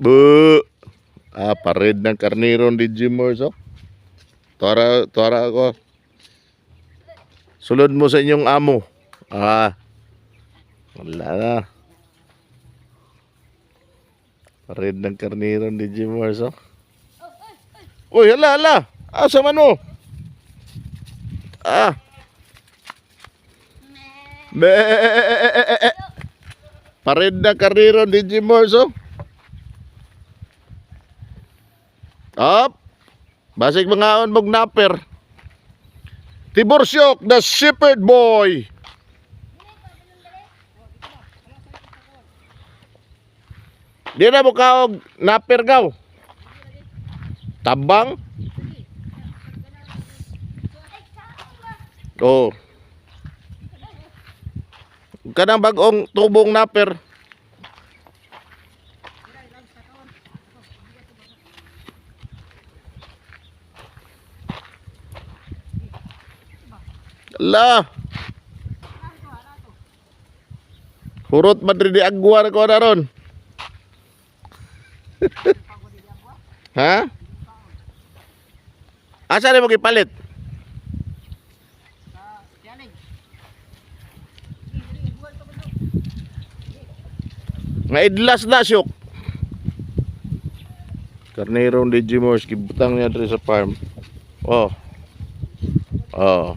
Bu. Ah, pared ng karnero ni Jimors, oh. Tuara, tuara ako. Sulod mo sa inyong amo. Ah. Wala na. Pared ng karnero ni Jimors, oh. Uy, hala, hala. Asa man mo? Ah. Me. Pared na karnero ni Jimors, oh. Up. Basig mga mog naper. Tibursyok, the shepherd boy. Di na mo kaog naper gaw. Tabang. Oh. Kanang bagong tubong naper. La. Hurot Madrid di agwar ko na ron. Ha? Asa na mo gipalit? Nga idlas na syok. Karnero ni Jimors gibutang niya diri sa farm. Oh. Oh.